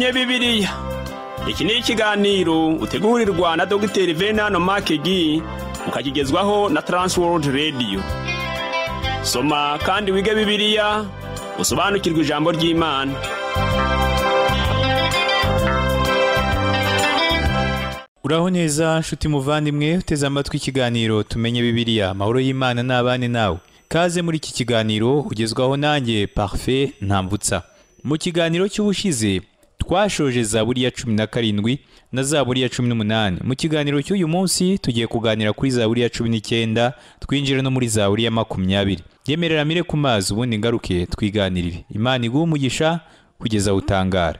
Tumenye Bibiliya. Iki ni ikiganiro utegurirwa na Dr. Venano Makegi, ukakigezwaho na Transworld Radio. Soma kandi wige Bibiliya, usobanukirwe ijambo ry'Imana. Uraho neza nshuti muvandimwe, uteze amatwi ikiganiro Tumenye Bibiliya. Amahoro y'Imana n'abane nawe. Kaze muri iki kiganiro ugezwaho nanjye Parfait Ntambutsa. Mu kiganiro cy'ubushize twashoje Zaburi ya 17 na Zaburi ya 18. Mu kiganiro cy'uyu munsi tugiye kuganira kuri Zaburi ya 19, twinjira no muri Zaburi ya 20. Yemerera mire ku mazi ubundi ngaruke twiganirire. Imana iguhe umugisha kugeza utangara.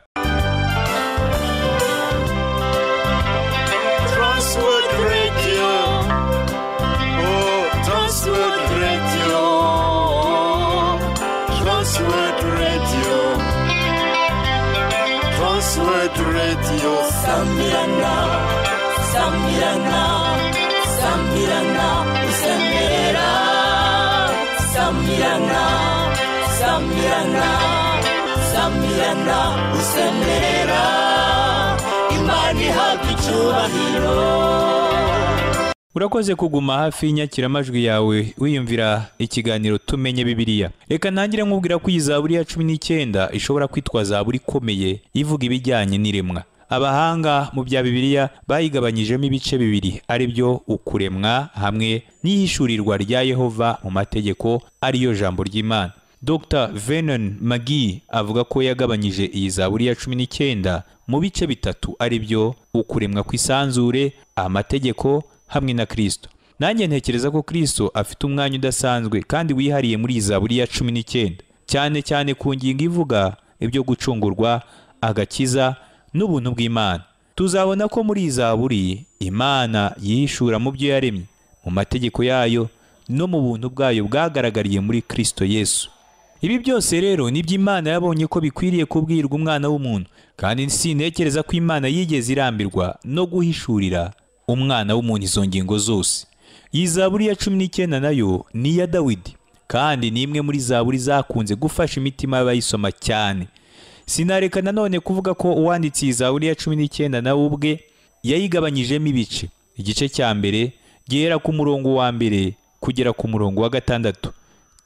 Transworld Radio, Samirana, Samirana, Samirana, Usemerera, Samirana, Samirana, Samirana, Usemerera, Imana ihabwa icyubahiro. Urakoze kuguma hafi y'inyakiramajwi yawe wiyumvira ikiganiro Tumenye Bibiliya. Reka ntangire nkubwira ko iyi Zaburi ya 19 ishobora kwitwa Zaburi ikomeye ivuga ibijyanye n'iremwa. Abahanga mu bya Bibiliya bayigabanyijemo ibice bibiri, ari byo ukuremwa hamwe n'ihishurirwa rya Yehova mu mategeko, ariyo jambo ry'Imana. Dr. Vernon McGee avuga ko yagabanyije iyi Zaburi ya 19 mu bice bitatu, ari byo ukuremwa kw'isanzure, amategeko hamwe na Kristo. Nanjye ntekereza ko Kristo afite umwanya udasanzwe kandi wihariye muri Zaburi ya 19, cyane cyane ku ngingo ivuga ibyo gucungurwa, agakiza n'ubuntu bw'Imana. Tuzabona ko muri Zaburi Imana yihishura mu byo yaremye, mu mategeko yayo no mu buntu bwayo bwagaragariye muri Kristo Yesu. Ibi byose rero nibyo Imana yabonye ko bikwiriye kubwirwa umwana w'umuntu, kandi sintekereza ko Imana yigeze irambirwa no guhishurira umwana w'umuntu izo ngingo zose. Iyi Zaburi ya 19 nayo ni iya Dawidi, kandi ni imwe muri zaburi zakunze gufasha imitima y'abayisoma cyane. Sinareka nanone kuvuga ko uwanditse iyi Zaburi ya 19 nawe ubwe yayigabanyijemo ibice. Igice cya mbere gihera ku murongo wa mbere kugera ku murongo wa 6,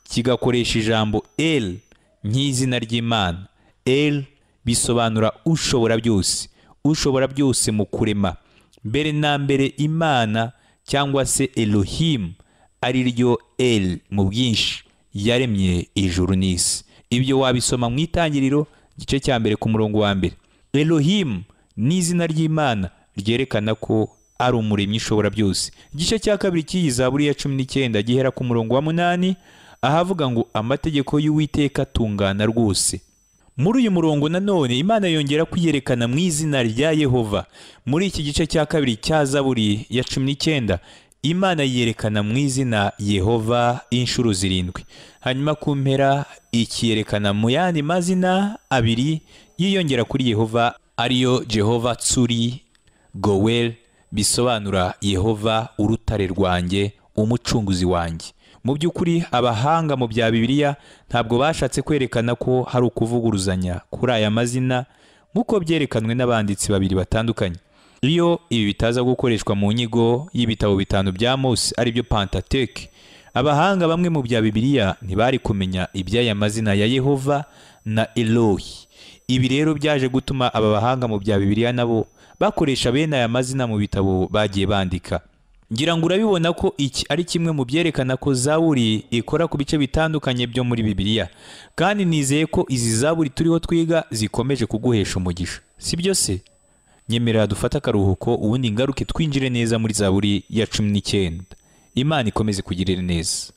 kigakoresha ijambo El nk'izina ry'Imana. El bisobanura ushobora byose, ushobora byose mu kurema. Mbere na mbere Imana cyangwa se Elohim, ari ryo El mu bwinshi, yaremye ijuru n'isi. Ibyo wabisoma mu Itangiriro igice cya mbere ku murongo wa mbere. Elohim ni izina ry'Imana ryerekana ko ari umuremyi ushobora byose. Igice cya kabiri cy'iyi Zaburi ya 19 gihera ku murongo wa 8, ahavuga ngo amategeko y'Uwiteka atungana rwose. Muri uyu murongo nanone Imana yongera kwiyerekana mu izina rya Yehova. Muri iki gice cya kabiri cya Zaburi ya 19 Imana yerekana mu izina Yehova inshuro 7. Hanyuma ku mpera ikiyerekana mu yandi mazina abiri yiyongera kuri Yehova, ariyo Jehova Tsuri Goel, bisobanura Yehova urutare rwanjye, umucunguzi wanjye. Mu by'ukuri abahanga mu bya Bibiliya ntabwo bashatse kwerekana ko hari ukuvuguruzanya kuri aya mazina nk'uko byerekanwe n'abanditsi babiri batandukanye. Iyo ibi bitaza gukoreshwa mu nyigo y'ibitabo bitanu bya Mose, ari byo Pentateuch, abahanga bamwe mu bya Bibiliya ntibari kumenya iby'aya mazina ya Yehova na Elohi. Ibi rero byaje gutuma aba bahanga mu bya Bibiliya nabo bakoresha bene aya mazina mu bitabo bagiye bandika. Ngira ngo urabibona ko iki ari kimwe mu byerekana ko Zaburi ikora ku bice bitandukanye byo muri Bibiliya, kandi nizeye ko izi Zaburi turiho twiga zikomeje kuguhesha umugisha. Si byo se? Nyemerera dufate akaruhuko ubundi ngaruke twinjire neza muri Zaburi ya 19. Imana ikomeze kugirira neza.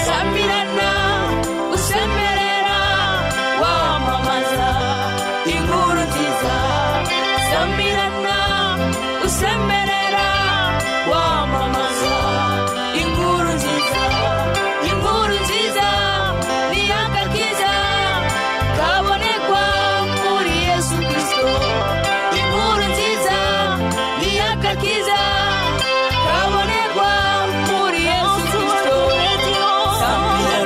Samirana, usemerera, wamamaza inkuru nziza. Samirana, usemerera, wamamaza inkuru nziza. Inkuru nziza ni agakiza kabonekwa muri Yesu Kristo. Inkuru nziza ni agakiza kabonekwa muri Yesu Kristo. Samirana.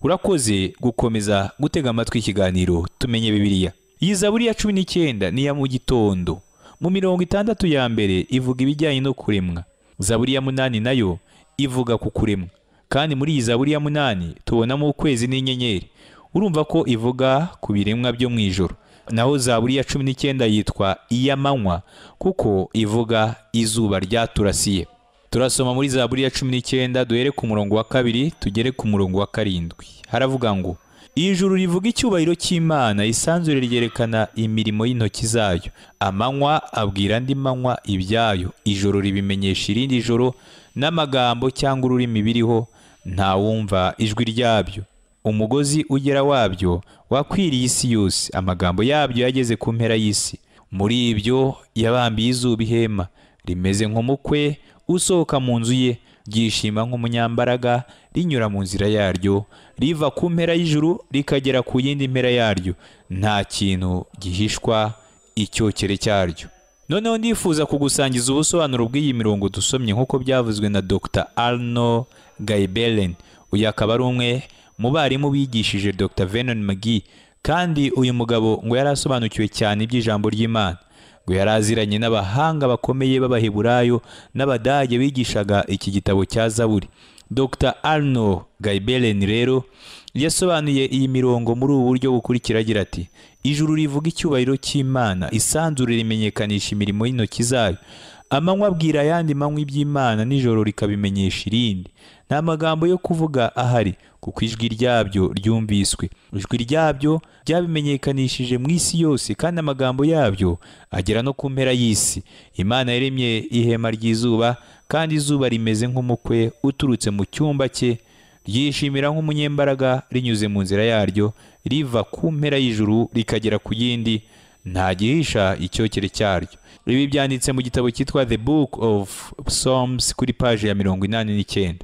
Urakoze gukomeza gutega amatwi ikiganiro Tumenye Bibiliya. Iyi zaburi ya 19 ni iya mu gitondo. Mu mirongo 6 ya mbere ivuga ibijyanye no kuremwa. Zaburi ya 8 nayo ivuga ku kuremwa. Kandi muri iyi zaburi ya 8 tubonamo ukwezi n'inyenyeri. Urumva ko ivuga ku biremwa byo mu ijoro. Naho zaburi ya 19 yitwa iy'amanywa kuko ivuga izuba ryaturasiye. Turasoma muri zaburi ya 19 duhere ku murongo wa 2 tugere ku murongo wa 7. Haravuga ngo: Ijuru rivuga icyubahiro cy'Imana, isanzure ryerekana imirimo y'intoki zayo. Amanywa abwira andi manywa ibyayo, ijoro ribimenyesha irindi joro, n'amagambo cyangwa ururimi biriho ntawumva ijwi ryabyo. Umugozi ugera wabyo wakwiriye isi yose, amagambo yabyo yageze ku mpera y'isi. Muri ibyo yabambiye izuba ihema rimeze nk'umukwe usohoka mu nzu ye, ryishima nk'umunyambaraga rinyura mu nzira yaryo, riva ku mpera y'ijuru rikagera ku yindi mpera yaryo, nta kintu gihishwa icyokere cyaryo. Noneho ndifuza kugusangiza ubusobanuro bw'iyi mirongo dusomye nk'uko byavuzwe na Dr. Arno Gaibelen. Uyu akaba ari umwe mu barimu bigishije Dr. Vernon McGee, kandi uyu mugabo ngo yari asobanukiwe cyane iby'ijambo ry'Imana. Ngo yari aziranye n'abahanga bakomeye b'Abaheburayo n'Abadage bigishaga iki gitabo cya Zaburi. Dr. Arno Gaibelen rero yasobanuye iyi mirongo muri ubu buryo bukurikira agira ati: Ijuru rivuga icyubahiro cy'Imana, isanzure rimenyekanisha imirimo y'intoki zayo. Amanywa abwira ayandi manywa iby'Imana, nijoro rikabimenyesha irindi. Nta magambo yo kuvuga ahari, kuko ijwi ryabyo ryumviswe. Ijwi ryabyo ryabimenyekanishije mu isi yose, kandi amagambo yabyo agera no ku mpera y'isi. Imana yaremye ihema ry'izuba, kandi izuba rimeze nk'umukwe uturutse mu cyumba cye, ryishimira nk'umunyembaraga rinyuze mu nzira yaryo, riva ku mpera y'ijuru rikagera ku yindi, nta gihisha icyokere cyaryo. Ibi byanditse mu gitabo cyitwa The Book of Psalms kuri paje ya 89.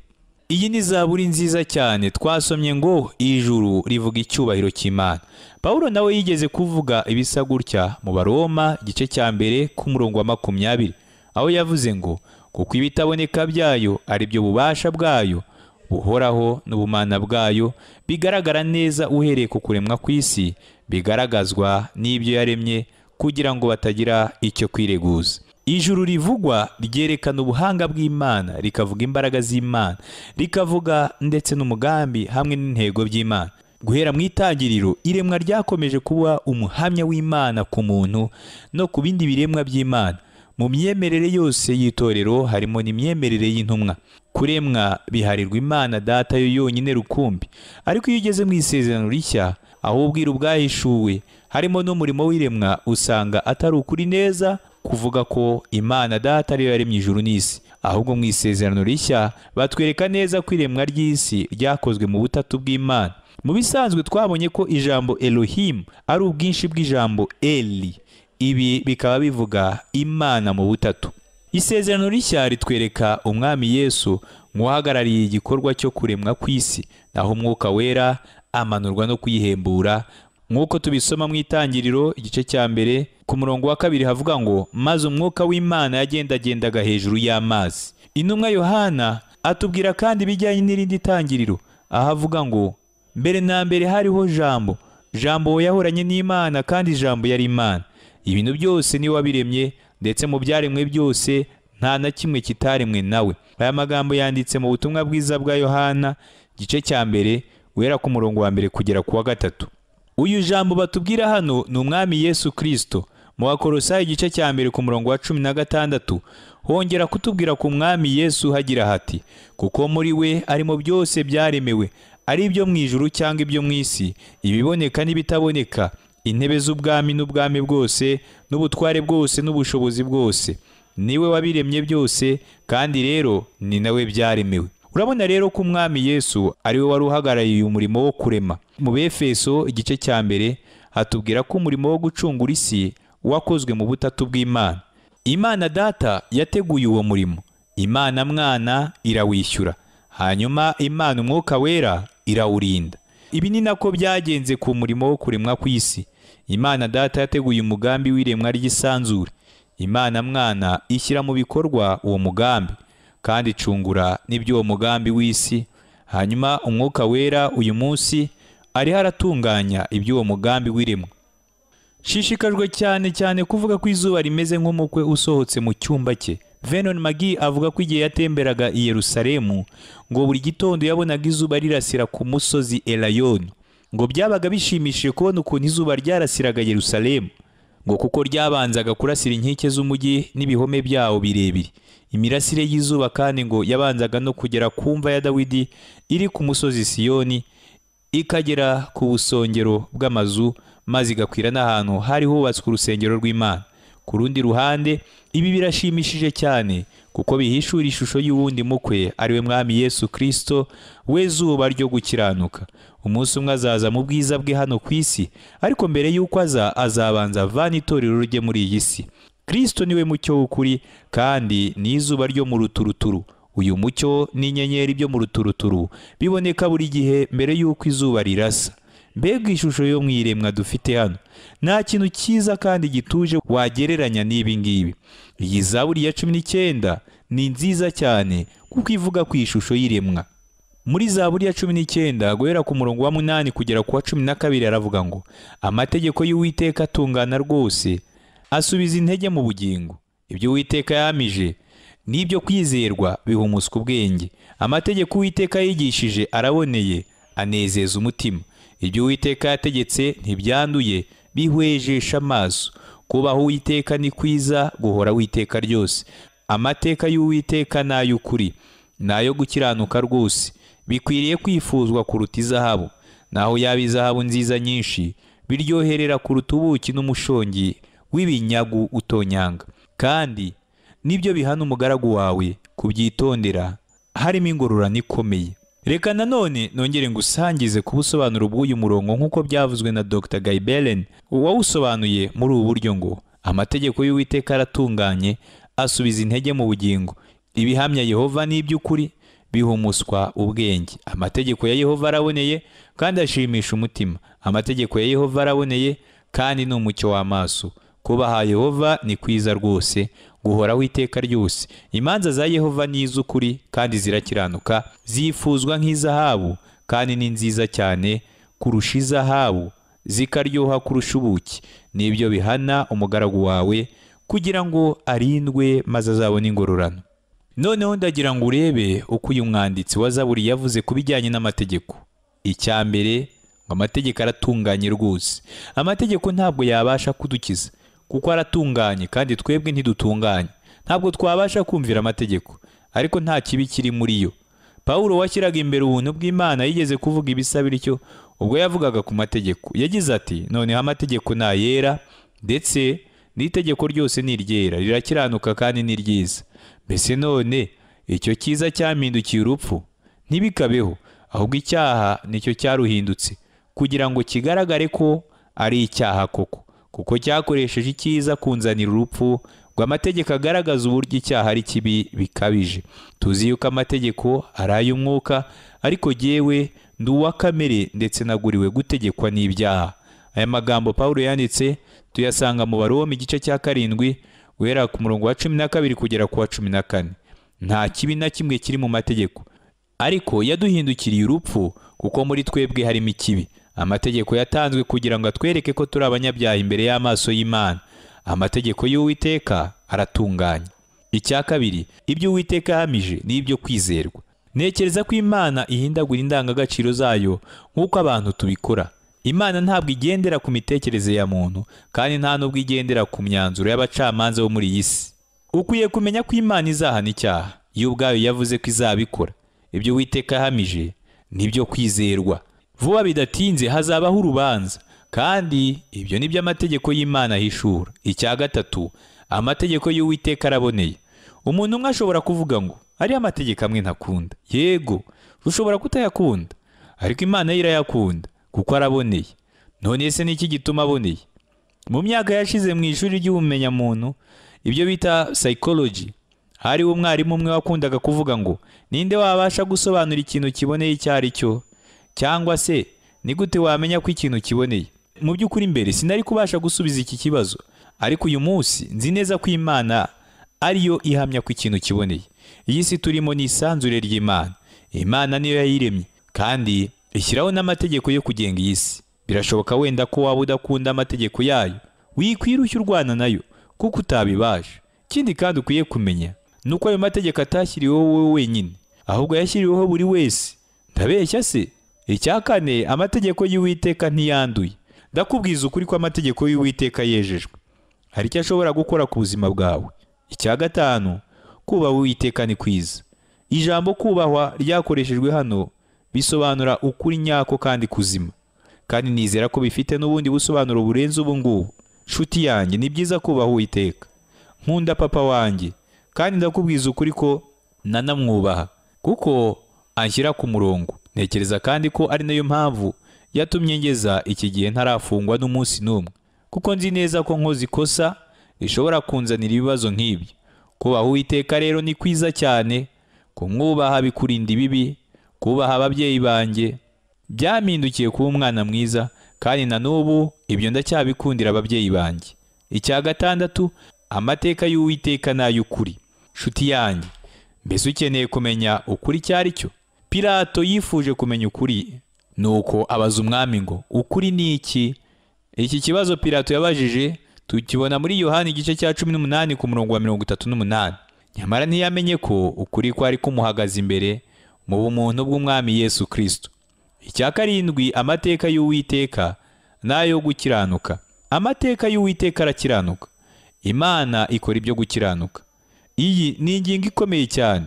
Iyi ni zaburi nziza cyane twasomye ngo ijuru rivuga icyubahiro cy'Imana. Paulo nawe yigeze kuvuga ibisa gutya mu Baroma igice cya 1 ku murongo wa 20, aho yavuze ngo kuko ibitaboneka byayo ari byo bubasha bwayo buhoraho n'ubumana bwayo bigaragara neza uhereye ku kuremwa kw'isi, bigaragazwa n'ibyo yaremye, kugira ngo batagira icyo kwireguza. Ijuru rivugwa ryerekana ubuhanga bw'Imana, rikavuga imbaraga z'Imana, rikavuga ndetse n'umugambi hamwe n'intego by'Imana. Guhera mu itangiriro, iremwa ryakomeje kuba umuhamya w'Imana ku muntu no ku bindi biremwa by'Imana. Mu myemerere yose y'itorero harimo n'imyemerere y'intumwa. Kuremwa biharirwa Imana Data yo yonyine rukumbi. Ariko iyo ugeze mu isezerano rishya, aho ubwiru bwahishuwe harimo n'umurimo w'iremwa, usanga atari ukuri neza kuvuga ko Imana Data ariyo yaremye ijuru n'isi. Ahubwo mu isezerano rishya batwereka neza ko iremwa ry'isi ryakozwe mu butatu bw'Imana. Mu bisanzwe twabonye ko ijambo Elohim ari ubwinshi bw'ijambo Eli. Ibi bikaba bivuga Imana mu butatu. Isezerano rishya ritwereka Umwami Yesu nk'uhagarariye igikorwa cyo kuremwa kw'isi, naho Umwuka Wera amanurwa no kuyihembura, nk'uko tubisoma mu Itangiriro igice cya 1 ku murongo wa 2 havuga ngo maze Umwuka w'Imana yagendagendaga hejuru y'amazi. Intumwa Yohana atubwira kandi ibijyanye n'irindi tangiriro, aho avuga ngo mbere na mbere hariho Jambo, Jambo yahoranye n'Imana kandi Jambo yari Imana. Ibintu byose ni wabiremye, ndetse mu byaremwe byose nta na kimwe kitaremwe nawe. Aya magambo yanditse mu butumwa bwiza bwa Yohana igice cya 1 guhera ku murongo wa 1 kugera ku wa 3. Uyu Jambo batubwira hano ni Umwami Yesu Kristo. Mu Bakolosayi igice cya 1 ku murongo wa 16 hongera kutubwira ku Mwami Yesu hagira hati kuko muri we arimo byose byaremewe, ari ibyo mu ijuru cyangwa ibyo mu isi, ibiboneka n'ibitaboneka, intebe z'ubwami n'ubwami bwose n'ubutware bwose n'ubushobozi bwose. Niwe wabiremye byose, kandi rero ni nawe byaremewe. Urabona rero ko Umwami Yesu ari we wari uhagarariye umurimo wo kurema. Mu Befeso igice cya 1 hatubwira ko umurimo wo gucungura isi wakozwe mu butatu bw'Imana. Imana Data yateguye uwo murimo, Imana Mwana irawishyura, hanyuma Imana Umwuka Wera irawurinda. Ibi ni nako byagenze ku murimo wo kuremwa kw'isi. Imana Data yateguye umugambi w'iremwa ry'isanzure, Imana Mwana ishyira mu bikorwa uwo mugambi, kandi icungura n'ibyo uwo mugambi w'isi. Hanyuma Umwuka Wera uyu munsi ariho aratunganya iby'uwo mugambi w'iremwa. Shishikajwe cyane cyane kuvuga ko izuba rimeze nk'umukwe usohotse mu cyumba cye. Venon Magi avuga ko igihe yatemberaga i Yerusalemu ngo buri gitondo yabonaga izuba rirasira ku musozi Elayono. Ngo byabaga bishimishije kubona ukuntu izuba ryarasiraga Yerusalemu, ngo kuko ryabanzaga kurasira inkike z'umujyi n'ibihome byawo birebire. Imirasire y'izuba kandi ngo yabanzaga no kugera ku mva ya Dawidi iri ku musozi Siyoni, ikagera ku busongero bw'amazu, maze igakwira n'ahantu hari hubatswe urusengero rw'Imana. Ku rundi ruhande, ibi birashimishije cyane kuko bihishura ishusho y'uwundi mukwe, ariwe Mwami Yesu Kristo, we zuba ryo gukiranuka. Umunsi umwe azaza mu bwiza bwe hano ku isi, ariko mbere y'uko aza azabanza avana itorero rye muri iyi si. Kristo niwe mucyo w'ukuri kandi ni izuba ryo mu ruturuturu. Uyu mucyo n'inyenyeri byo mu ruturuturu biboneka buri gihe mbere y'uko izuba rirasa. Mbega ishusho yo mu iremwa dufite hano! Nta kintu cyiza kandi gituje wagereranya n'ibi ngibi. Iyi zaburi ya 19 ni nziza cyane kuko ivuga ku ishusho y'iremwa. Muri zaburi ya 19 guhera ku murongo wa 8 kugera ku wa 12 aravuga ngo: amategeko y'Uwiteka atungana rwose, asubiza intege mu bugingo. Ibyo Uwiteka yamije n'ibyo kwizerwa bihumuswa ubwenge. Amategeko Uwiteka yigishije araboneye, anezeza umutima. Ibyo Uwiteka yategetse ntibyanduye, bihwejesha amaso. Kubaho Uwiteka ni kwiza, guhora Uwiteka ryose. Amateka y'Uwiteka n'ay'ukuri, n'ayo gukiranuka rwose, bikwiriye kwifuzwa kuruta izahabu. Naho yaba izahabu nziza nyinshi, biryoherera kuruta ubuki n'umushongi w'ibinyagu utonyanga. Kandi nibyo bihana umugaragu wawe kubyitondera, harimo ingororano ikomeye. Reka nanone nongere ngusangize ku busobanuro bw'uyu murongo nk'uko byavuzwe na Dr. Guy Bellen, wawusobanuye muri ubu buryo ngo: amategeko y'Uwiteka aratunganye, asubiza intege mu bugingo. Ibihamya Yehova n'iby'ukuri bihumuswa ubwenge. Amategeko ya Yehova araboneye kandi ashimisha umutima. Amategeko ya Yehova araboneye kandi ni umucyo w'amaso. Kubaha Yehova ni kwiza rwose, guhoraho iteka ryose. Imanza za Yehova ni iz'ukuri kandi zirakiranuka, zifuzwa nk'izahabu kandi ni nziza cyane kurusha izahabu, zikaryoha kurusha ubuki. Nibyo bihana umugaragu wawe kugira ngo arindwe maze azabone ingororano. Noneho ndagira ngo urebe uko uyu mwanditsi wa zaburi yavuze ku bijyanye n'amategeko. Icya mbere, ngo amategeko aratunganye rwose. Amategeko ntabwo yabasha kudukiza kuko aratunganye kandi twebwe ntidutunganye. Ntabwo twabasha kumvira amategeko, ariko nta kibi kiri muri yo. Pawulo washyiraga imbere ubuntu bw'Imana yigeze kuvuga ibisa bityo ubwo yavugaga ku mategeko. Yagize ati: noneho amategeko ni ayera, ndetse n'itegeko ryose ni iryera, rirakiranuka kandi ni ryiza. Mbese none icyo cyiza cyampindukiye urupfu? Ntibikabeho, ahubwo icyaha nicyo cyaruhindutse, kugira ngo kigaragare ko ari icyaha koko, kuko cyakoresheje icyiza kunzanira urupfu, ngo amategeko agaragaza uburyo icyaha ari kibi bikabije. Tuzi yuko amategeko ari ay'umwuka, ariko jyewe ndi uwa kamere, ndetse naguriwe gutegekwa n'ibyaha. Aya magambo Pawulo yanditse tuyasanga mu Baroma igice cya 7 guhera ku murongo wa 12 kugera ku wa 14. Nta kibi na kimwe kiri mu mategeko, ariko yaduhindukiriye urupfu kuko muri twebwe harimo ikibi. Amategeko yatanzwe kugira ngo atwereke ko turi abanyabyaha imbere y'amaso y'Imana. Amategeko y'Uwiteka aratunganye. Icya kabiri, ibyo Uwiteka yahamije ni ibyo kwizerwa. Ntekereza ko Imana ihindagura indangagaciro zayo nk'uko abantu tubikora. Imana ntabwo igendera ku mitekerereze ya muntu, kandi nta nubwo igendera ku myanzuro y'abacamanza bo muri iyi si. Ukwiye kumenya ko Imana izahana icyaha, yo ubwayo yavuze ko izabikora. Ibyo Uwiteka yahamije nibyo kwizerwa. Vuba bidatinze hazabaho urubanza, kandi ibyo nibyo amategeko y'Imana ahishura. Icya gatatu, amategeko y'Uwiteka araboneye. Umuntu umwe ashobora kuvuga ngo ari amategeko amwe ntakunda. Yego, ushobora kutayakunda, ariko Imana yo irayakunda kuko araboneye. None se niki gituma aboneye? Mu myaka yashize mu ishuri ry'ubumenyamuntu, ibyo bita psychology, hari umwarimu umwe wakundaga kuvuga ngo: ninde wabasha gusobanura ikintu kiboneye icyo ari cyo? Cyangwa se ni gute wamenya ko ikintu kiboneye? Mu by'ukuri mbere sinari kubasha gusubiza iki kibazo, ariko uyu munsi nzi neza ko Imana ariyo ihamya ko ikintu kiboneye. Iyi si turimo ni isanzure ry'Imana. Imana niyo yayiremye kandi ishyiraho n'amategeko yo kugenga iyi si. Birashoboka wenda ko waba udakunda amategeko yayo, wikwirushya urwana nayo kuko utabibasha. Ikindi kandi ukwiye kumenya ni uko ayo mategeko atashyiriweho wowe wenyine, ahubwo yashyiriweho buri wese. Ndabeshya se? Icya kane, amategeko y'Uwiteka ntiyanduye. Ndakubwiza ukuri ko amategeko y'Uwiteka yejejwe. Hari icyo ashobora gukora ku buzima bwawe. Icya gatanu, kubaha Uwiteka ni kwiza. Ijambo kubahwa ryakoreshejwe hano bisobanura ukuri nyako kandi kuzima, kandi nizera ko bifite n'ubundi busobanuro burenze ubu ngubu. Nshuti yanjye, ni byiza kubaha Uwiteka. Nkunda papa wanjye kandi ndakubwiza ukuri ko nanamwubaha kuko anshyira ku murongo. Ntekereza kandi ko ari nayo mpamvu yatumye ngeza iki gihe ntarafungwa n'umunsi n'umwe, kuko nzi neza ko nkoze ikosa rishobora kunzanira ibibazo nk'ibyo. Kubaha Uwiteka rero ni kwiza cyane. Kumwubaha bikurinda ibibi. Kubaha ababyeyi banjye byampindukiye kuba umwana mwiza, kandi na n'ubu ibyo ndacyabikundira ababyeyi banjye. Icya gatandatu, amateka y'Uwiteka ni ay'ukuri. Nshuti yanjye, mbese ukeneye kumenya ukuri icyo ari cyo? Pilato yifuje kumenya ukuri, nuko abaza umwami ngo ukuri ni iki? Iki kibazo Pilato yabajije tukibona muri Yohana igice cya 18 ku murongo wa 38. Nyamara ntiyamenye ko ukuri kwari kumuhagaze imbere mu bumuntu bw'umwami Yesu Kristo. Icya karindwi, amateka y'Uwiteka n'ayo gukiranuka. Amateka y'Uwiteka arakiranuka. Imana ikora ibyo gukiranuka. Iyi ni ingingo ikomeye cyane.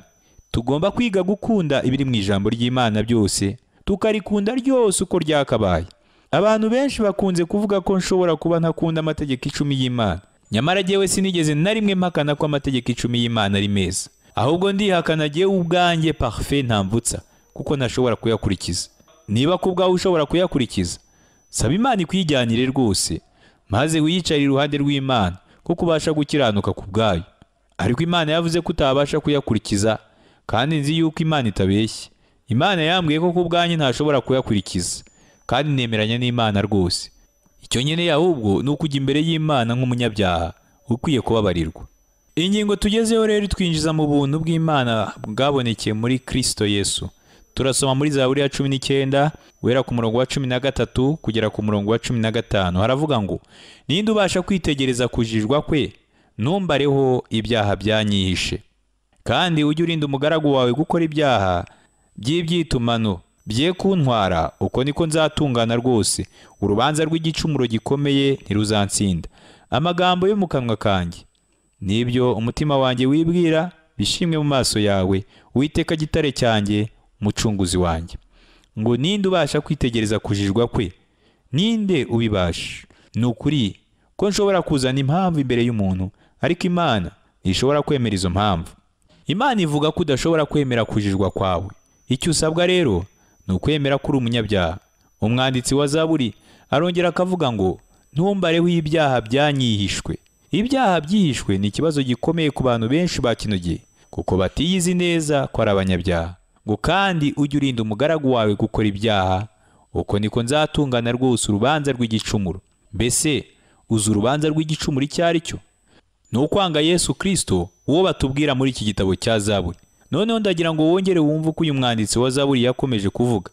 Tugomba kwiga gukunda ibiri mu ijambo ry'Imana byose, tukarikunda ryose uko ryakabaye. Abantu benshi bakunze kuvuga ko nshobora kuba ntakunda amategeko 10 y'Imana. Nyamara jyewe sinigeze na rimwe mpakana ko amategeko 10 y'Imana ari meza. Ahubwo ndihakana jyewe ubwanjye parfait ntamvutsa, kuko ntashobora kuyakurikiza. Niba ku bwawe ushobora kuyakurikiza, saba Imana ikwijyanire rwose, maze wiyicare iruhande rw'Imana kuko ubasha gukiranuka ku bwayo. Ariko Imana yavuze ko utabasha kuyakurikiza, kandi nzi yuko Imana itabeshya. Imana yambwiye ko ku bwanjye ntashobora kuyakurikiza, kandi nemeranya n'Imana rwose. Icyo nkeneye ahubwo ni ukujya imbere y'Imana nk'umunyabyaha ukwiye kubabarirwa. Ingingo tugezeho rero twinjiza mu buntu bw'Imana bwabonekeye muri Kristo Yesu. Turasoma muri Zaburi ya 19 guhera ku murongo wa 13 kugera ku murongo wa 15. Haravuga ngo: ninde ubasha kwitegereza kujijwa kwe? Ntumbareho ibyaha byanyihishe. Kandi ujye urinda umugaragu wawe gukora ibyaha by'ibyitumano bye kuntwara, uko niko nzatungana rwose. Urubanza rw'igicumuro gikomeye ntiruzansinda. Amagambo yo mu kanwa kanjye nibyo umutima wanjye wibwira bishimwe mu maso yawe, Uwiteka gitare cyanjye, mucunguzi wanjye. Ngo ninde ubasha kwitegereza kujijwa kwe? Ninde ubibasha? Ni ukuri ko nshobora kuzana impamvu imbere y'umuntu, ariko Imana ntishobora kwemera izo mpamvu. Imana ivuga ko udashobora kwemera kujijwa kwawe. Icyo usabwa rero ni ukwemera ko uri umunyabyaha. Umwanditsi wa Zaburi arongera akavuga ngo ntumbareho ibyaha byanyihishwe. Ibyaha byihishwe ni ikibazo gikomeye ku bantu benshi ba kino gihe, kuko batiyizi neza ko ari abanyabyaha. Ngo kandi ujye urinda umugaragu wawe gukora ibyaha, uko niko nzatungana rwose urubanza rw'igicumuro. Mbese uzi urubanza rw'igicumuro icyo ari cyo? Ni ukwanga Yesu Kristo, uwo batubwira muri iki gitabo cya Zaburi. Noneho ndagira ngo wongere wumve uko uyu mwanditsi wa Zaburi yakomeje kuvuga.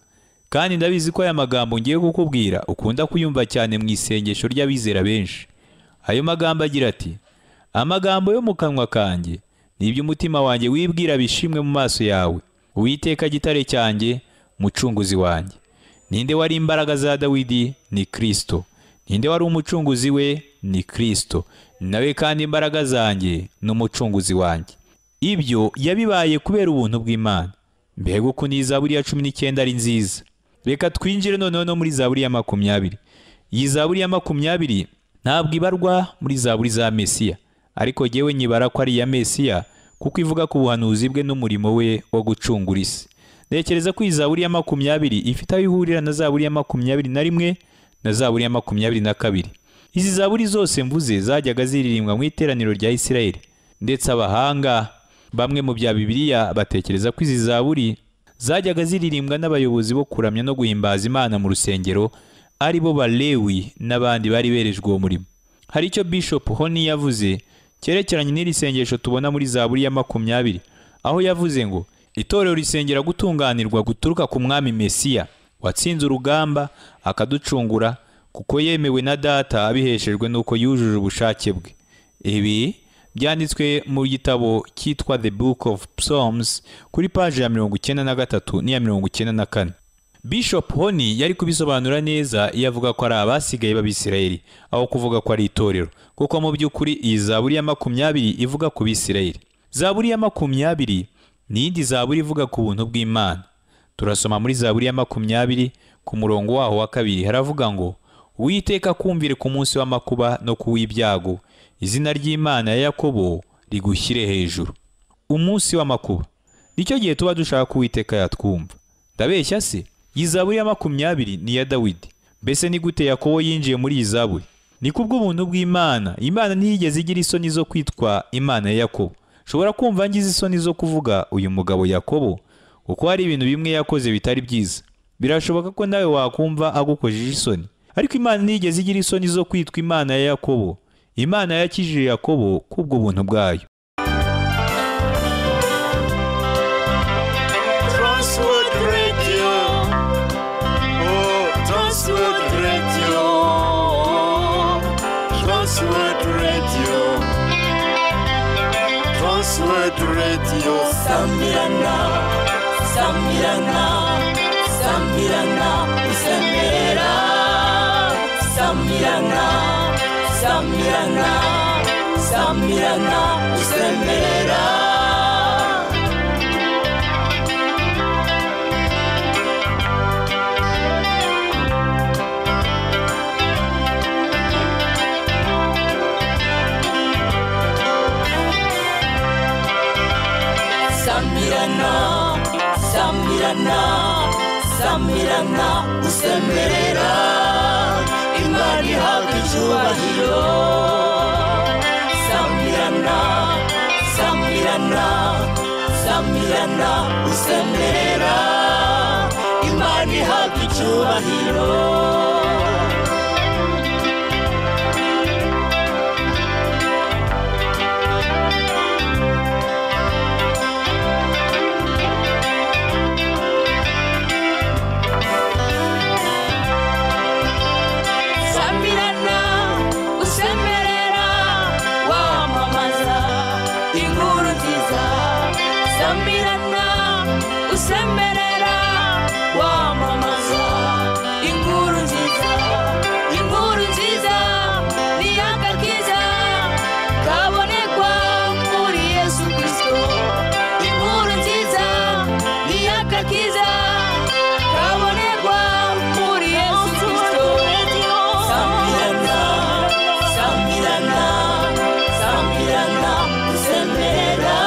Kandi ndabizi ko aya magambo ngiye kukubwira ukunda kuyumva cyane mu isengesho ry'abizera benshi. Ayo magambo agira ati: amagambo yo mu kanwa kanjye nibyo umutima wanjye wibwira bishimwe mu maso yawe, Uwiteka gitare cyanjye, mucunguzi wanjye. Ninde wari imbaraga za Dawidi? Ni Kristo. Ninde wari umucunguzi we? Ni Kristo. Nawe kandi imbaraga zanjye n'umucunguzi wanjye. Ibyo yabibaye kubera ubuntu bw'Imana. Mbega ukuntu iyi Zaburi ya 19 ari nziza. Reka twinjire noneho no muri Zaburi ya 20. Iyi Zaburi ya 20 ntabwo ibarwa muri Zaburi za Mesiya, ariko jyewe nyibara ko ari iya Mesiya kuko ivuga ku buhanuzi bwe n'umurimo we wo gucungura isi. Ntekereza ko iyi Zaburi ya 20 ifite aho ihurira na Zaburi ya 21 na Zaburi ya 22. Izi zaburi zose mvuze zajyaga ziririmbwa mu iteraniro rya Isirayeli, ndetse abahanga bamwe mu bya Bibiliya batekereza ko izi zaburi zajyaga ziririmbwa n'abayobozi bo kuramya no guhimbaza Imana mu rusengero, ari bo Balewi n'abandi bari berejwe uwo murimo. Hari icyo Bishop Honi yavuze cyerekeranye n'iri sengesho tubona muri Zaburi ya 20, aho yavuze ngo Itorero risengera gutunganirwa guturuka ku mwami Mesiya watsinze urugamba akaducungura, kuko yemewe na Data abiheshejwe nuko yujuje ubushake bwe. Ibi byanditswe mu gitabo cyitwa The Book of Psalms kuri paji ya 93 n'iya 94. Bishop Honi yari kubisobanura neza iyo avuga ko ari abasigaye b'Abisirayeli aho kuvuga ko ari itorero, kuko mu by'ukuri iyi Zaburi ya 20 ivuga ku Bisirayeli. Zaburi ya 20 ni indi zaburi ivuga ku buntu bw'Imana. Turasoma muri Zaburi ya 20 ku murongo waho wa 2, haravuga ngo: Uwiteka akumvire ku munsi w'amakuba no ku w'ibyago, izina ry'Imana ya Yakobo rigushyire hejuru. Umunsi w'amakuba nicyo gihe tuba dushaka ko Uwiteka yatwumva. Ndabeshya se? Iyi Zaburi ya 20 ni iya Dawidi. Mbese ni gute Yakobo yinjiye muri iyi zaburi? Ni kubw'ubuntu bw'Imana. Imana ntiyigeze igira isoni zo kwitwa Imana ya Yakobo. Shobora kumva ngize isoni zo kuvuga uyu mugabo Yakobo, kuko hari ibintu bimwe yakoze bitari byiza. Birashoboka ko nawe wakumva agukojeje isoni, ariko Imana ntiyigeze igira isoni zo kwitwa Imana ya Yakobo. Imana yakijije Yakobo kubwo buntu bwayo. Transworld Radio. Oh, Transworld Radio. Transworld Radio. Transworld Radio. Samirana, Samirana, Samirana, usemerera. Samirana, Samirana, Samirana, usemerera. Samirana, Samirana, Samirana, usemerera. Imana ihabwa icyubahiro. Samirana, Samirana, Samirana, usemerera. Imana ihabwa icyubahiro. Samirana, usemerera, wamamaza inkuru nziza. Samirana, usemerera, wamamaza inkuru nziza. Inkuru nziza ni agakiza kabonekwa muri Yesu Kristo. Inkuru nziza ni agakiza kabonekwa muri Yesu Kristo. Samirana, Samirana, Samirana, usemerera.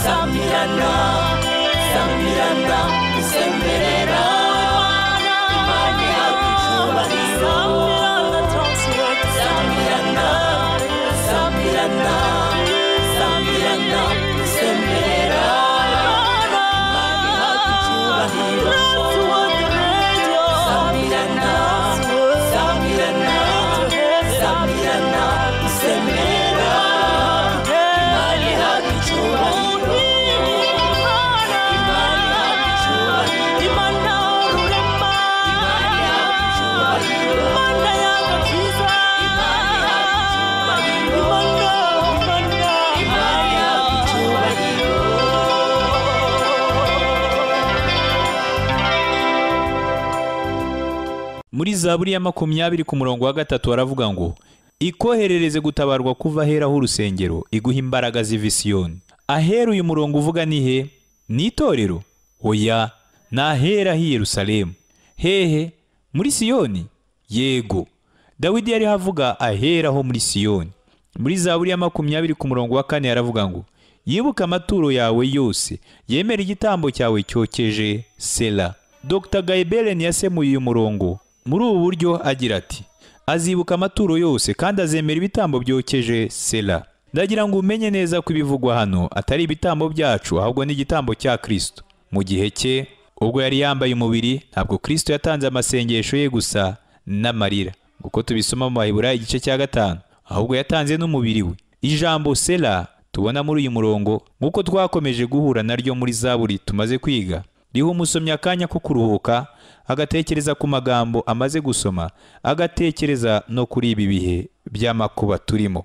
Samirana, Samirana, Samirana, usemerera. Imana ihabwa icyubahiro. Samirana, Samirana, Samirana, usemerera. Imana ihabwa icyubahiro. Samirana, Samirana, Samirana, usemerera. Imana ihabwa icyubahiro. Imana ihabwa icyubahiro. Imana ihabwa icyubahiro. Imana ihabwa icyubahiro. Imana ihabwa icyubahiro. Muri Zaburi ya 20 ku murongo wa 3 haravuga ngo: Ikoherereze gutabarwa kuva ahera h'urusengero, iguha imbaraga ziva i Siyoni. Ahera uyu murongo uvuga ni he? Ni itorero? Oya, ni ahera h'i Yerusalemu. Hehe? Muri Siyoni? Yego. Dawidi yari avuga ahera ho muri Siyoni. Muri Zaburi ya 20 ku murongo wa 4 haravuga ngo: Yibuka amaturo yawe yose, yemera igitambo cyawe cyokeje. Sela. Dr. Gaibelen yasemuye uyu murongo muri ubu buryo agira ati: Azibuka amaturo yose kandi azemera ibitambo byokeje. Sela. Ndagira ngo umenye neza ko ibivugwa hano atari ibitambo byacu, ahubwo ni igitambo cya Kristo. Mu gihe cye ubwo yari yambaye umubiri, ntabwo Kristo yatanze amasengesho ye gusa n'amarira, uko tubisoma mu Baheburayo igice cya 5, ahubwo yatanze n'umubiri we. Ijambo sela tubona muri uyu murongo, nk'uko twakomeje guhura naryo muri zaburi tumaze kwiga, riha umusomyi akanya ko kuruhuka, agatekereza ku magambo amaze gusoma, agatekereza no kuri ibi bihe by'amakuba turimo.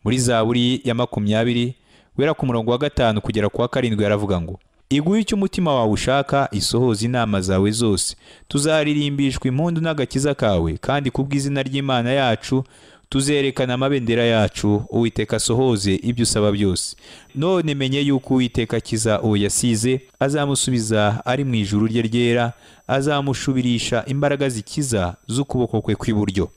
Muri zaburi ya 20 guhera ku murongo wa 5 kugera ku wa 7 yaravuga ngo: iguhe icyo umutima wawe ushaka, isohoza inama zawe zose. Tuzaririmbishwa impundu n'agakiza kawe, kandi kubw'izina ry'Imana yacu tuzerekana amabendera yacu. Uwiteka asohoze ibyo usaba byose. None menye yuko Uwiteka akiza uwo yasize, azamusubiza ari mu ijuru rye ryera, azamushubirisha imbaraga zikiza z'ukuboko kwe kw'iburyo.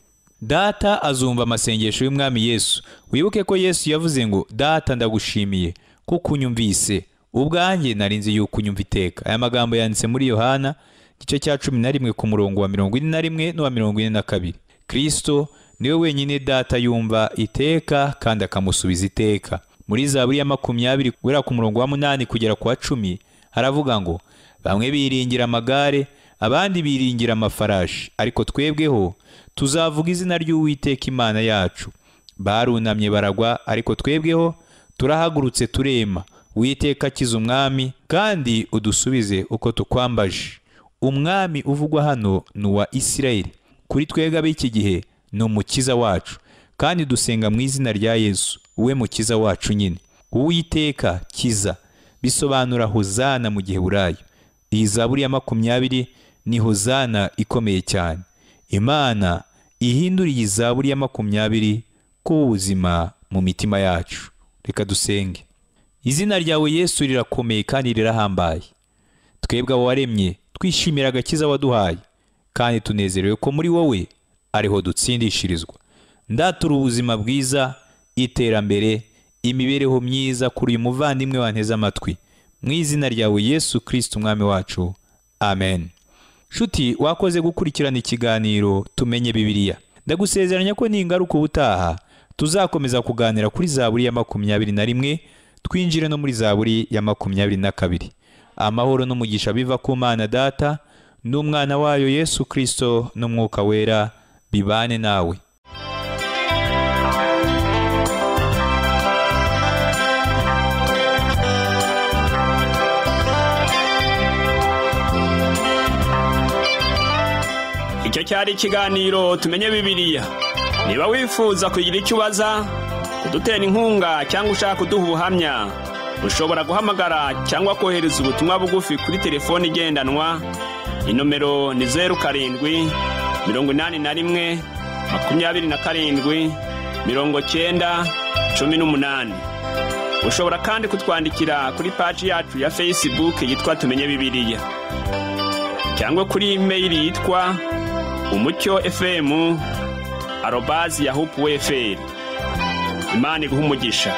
Data azumva amasengesho y'Umwami Yesu. Wibuke ko Yesu yavuze ngo: Data ndagushimiye kuko unyumvise, ubwanjye narinzi yuko unyumva iteka. Aya magambo yanditse muri Yohana igice cya 11 ku murongo wa 41 n'uwa 42. Kristo niwe wenyine Data yumva iteka kandi akamusubiza iteka. Muri zaburi ya 20 guhera ku murongo wa 8 kugera ku wa 10 haravuga ngo: bamwe biringira amagare, abandi biringira amafarashi, ariko twebweho tuzavuga izina ry'Uwiteka Imana yacu. Barunamye baragwa, ariko twebweho turahagurutse turema. Uwiteka akiza umwami, kandi udusubize uko tukwambaje. Umwami uvugwa hano ni uwa Isirayeli. Kuri twebwe ab'iki gihe ni umukiza wacu, kandi dusenga mu izina rya Yesu, we mukiza wacu nyine. Uwiteka kiza bisobanura hozana mu Giheburayo. Iyi zaburi ya 20 ni hozana ikomeye cyane. Imana ihindura iyi zaburi ya 20 kuba ubuzima mu mitima yacu. Reka dusenge. Izina ryawe Yesu rirakomeye kandi rirahambaye. Twebwe abo waremye twishimira agakiza waduhaye, kandi tunezerewe ko muri wowe ariho dutsindishirizwa. Ndatura ubuzima bwiza, iterambere, imibereho myiza kuri uyu muvandimwe wanteze amatwi. Mu izina ryawe Yesu Kristo Umwami wacu. Amen. Shuti, wakoze gukurikirana ikiganiro Tumenye Bibiliya. Ndagusezeranya ko ningaruka ubutaha tuzakomeza kuganira kuri zaburi ya 21, twinjire no muri zaburi ya 22. Amahoro n'umugisha biva ku Mana Data n'Umwana wayo Yesu Kristo n'Umwuka Wera bibane nawe. Icyo cyari ikiganiro Tumenye Bibiliya. Niba wifuza kugira icyo ubaza, kudutera inkunga cyangwa ushaka kuduha ubuhamya, ushobora guhamagara cyangwa kohereza ubutumwa bugufi kuri telefoni igendanwa. Inomero ni 07 81 27 90 18. Ushobora kandi kutwandikira kuri paji yacu ya Facebook yitwa Tumenye Bibiliya, cyangwa kuri email yitwa umucyofm@yahoo.fr. Imana iguhe umugisha.